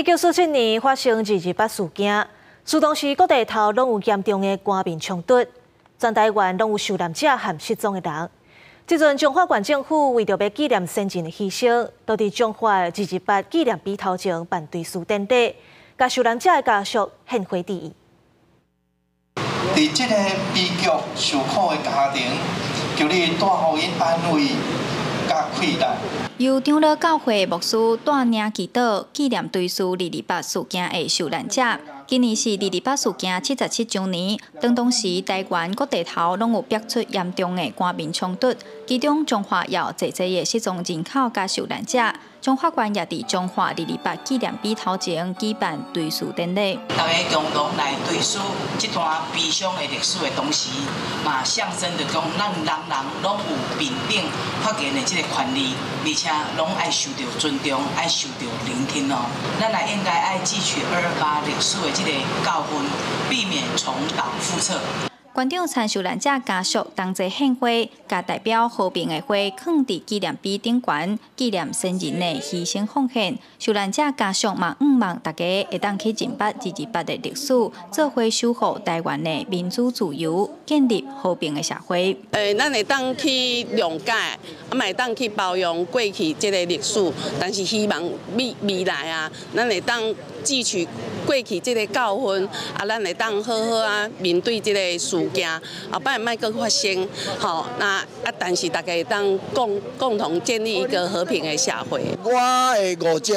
1947年發生二二八事件，自當時各地頭攏有嚴重的官民衝突，全台灣攏有受難者和失蹤的人。這陣彰化縣政府為著欲紀念先人的犧牲，就佇彰化二二八紀念碑頭前辦追思典禮，共受難者的家屬獻花致意。佇這個悲劇受苦的家庭，求你帶予𪜶安慰佮氣力。由長老教會牧師帶領祈禱，紀念追思二二八事件的受難者。今年是二二八事件77週年，當時台灣各地頭攏有爆出嚴重的官民衝突，其中彰化也有濟濟的失蹤人口佮受難者。彰化縣也佇彰化二二八紀念碑頭前舉辦追思典禮。大家共同來追思這段悲傷的歷史的同時，嘛象徵著講，咱人人攏有平等發言的這個權利，而且攏愛受著尊重，愛受著聆聽哦。咱也應該愛汲取二二八歷史的這個教訓，避免重蹈覆轍。館長參受難者家屬同齊獻花，共代表和平的花囥佇紀念碑頂懸，紀念先人的犧牲奉獻。受難者家屬嘛，向望大家會當去認捌二二八的歷史，做伙守護台灣的民主自由，建立和平的社會。咱會當去諒解，嘛會當去包容過去這個歷史，但是希望未來啊，咱會當汲取過去這個教訓，咱會當好好啊面對這個事件，後擺莫閣發生，吼，那但是大家會當共同建立一個和平的社會。我的五叔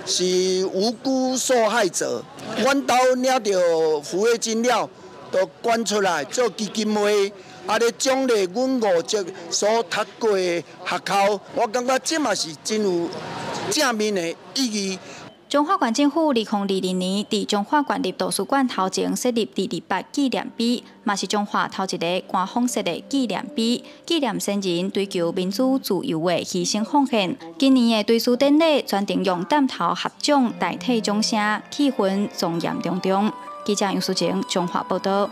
是無辜受害者，阮兜領著撫慰金了，就捐出來做基金會，咧獎勵阮五叔所讀過的學校，我感覺這嘛是真有正面的意義。彰化縣政府2022年佇彰化縣立圖書館頭前設立二二八紀念碑，嘛是彰化頭一个官方設的紀念碑，紀念先人追求民主自由的犧牲奉獻。今年的追思典禮全程用點頭合掌代替掌聲，氣氛莊嚴莊重。記者楊淑晴彰化報導。